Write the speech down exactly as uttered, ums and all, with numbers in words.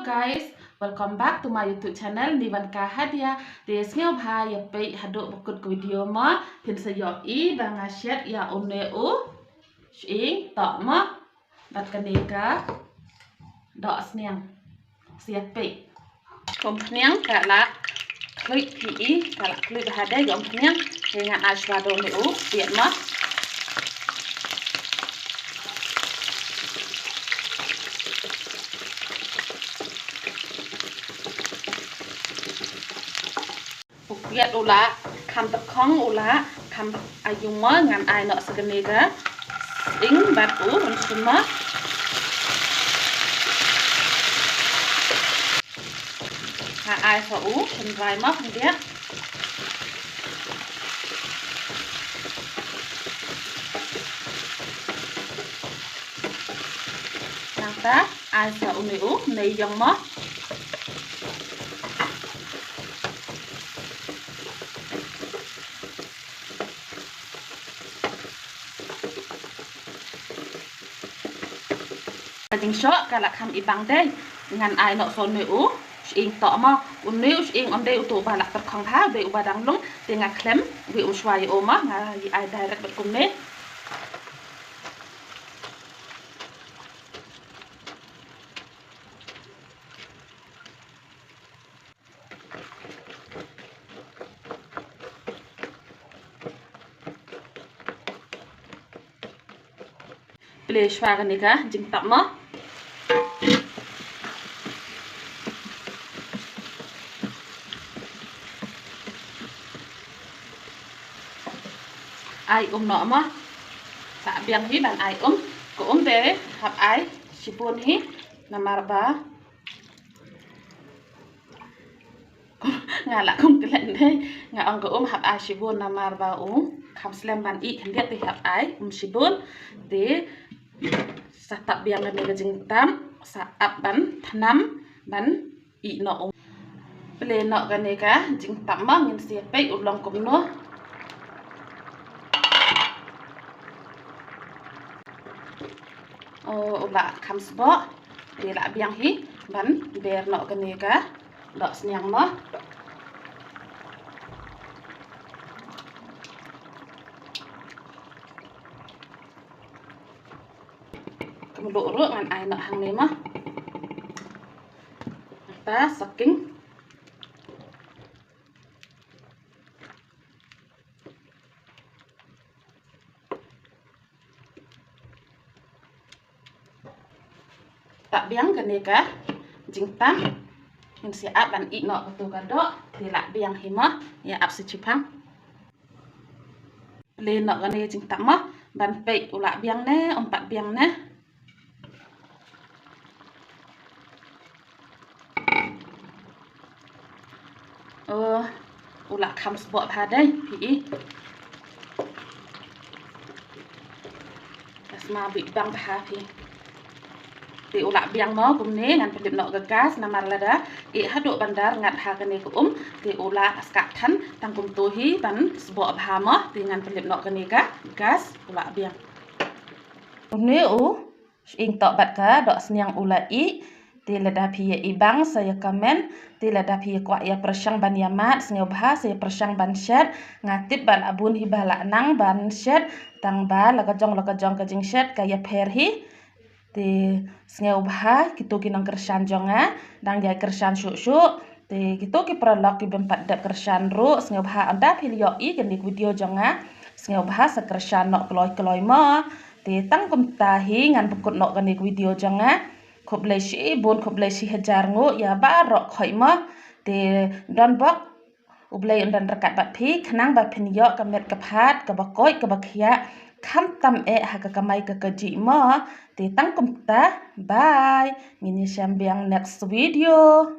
Guys, welcome back to my YouTube channel, Nivanka Hadia. Te sngewbha ïa peit haduh ba kut ka video mo, phin sa ïohi ba nga shet ïa une u shyieng toh mo, bad kane ka dohsniang. Sa ïa peit. Ka umphniang ka la khluit phi i, ka la khluit bha dei ka umphniang. Te ngan ai shuwa da une u piat mo. U piat u la kham tyrkhong, u la kham aïu mo, ngan ai noh sa kane ka sying bad u rynsun mo. Nga ai sa u shynrai mo khyndiat. Nangta ai sa une u mei ïong mo. Ka jingshoh ka la kham ibang dei, ngan ai noh sa une u shyieng toh mo. Une u shyieng ym dei uto uba la tyrkhong bha, u dei uba dang lung, te nga khlem wei um shuwa ïa u mo, nga ïa ai direct bad kumne. Plie shuwa kane ka jingtap mo. Ai um noh mo. Lah biang hi ban ai um. Ka um te hap ai shibun hi. Namar ba nga la kum klet dei, nga ong ka um hap ai shibun namar ba u kham slem ban ih khyndiat, te hap ai um shibun. Te sa tap biang kane ka jingtap, sa ap ban thnam ban ih noh um. Plie noh kane ka jingtap mo, ngin sa ïa peit u long kumno. O, u la kham sboh. Te lah biang hi ban ber noh kane ka dohsniang mo. Ka mluh ruh ngan ai noh hangne mo. Ta sa khing. Tap biang kane ka jingtap. Ngin sa ap ban ih noh kato ka doh, te lah biang hi mo, ïa ap sa shiphang. Plie noh kane ka jingtap mo, ban peit u lah biang ne um pat biang ne. O, u la kham sboh bha dei phi i. Ka sma bit bang bha phi. Te u la biang mo kumne, ngan pynlip noh ka gas namar lada ih haduh ban da rngat bha kane ka um, te u la skah than. Tang kumto hi ban sboh bha mo, te ngan pynlip noh kane ka gas, u la biang. Une u shyieng toh bad ka dohsniang u la ih. Te lada phi ïa ibang sa ïa comment. Te lada phi ïa kwah ïa pyrshang ban ïa mad, sngewbha sa ïa pyrshang ban shet. Nga tip ba lah bun hi ba lah nang ban shet, tang ba la ka jong la ka jong ka jingshet ka ïapher hi. Te sngewbha kito ki nongkyrshan jong nga, dang ïai kyrshan shuh shuh. Te kito ki paralok ki bym pat dep kyrshan ruh, sngewbha ynda phi la ïohi kane ka video jong nga, sngewbha sa kyrshan noh kloi kloi mo. Te tang kumta hi ngan pynkut noh kane ka video jong nga. Khublei shibun, khublei shihajar nguh ïa baroh khoit mo. Te don bok U Blei un don ryngkat bad phi, khnang ba phin ïoh ka met ka phad kaba koit kaba khiah, khamtam eh ha ka kamai ka kajih mo. Te tang kumta, bye. Ngin ïashem biang next video.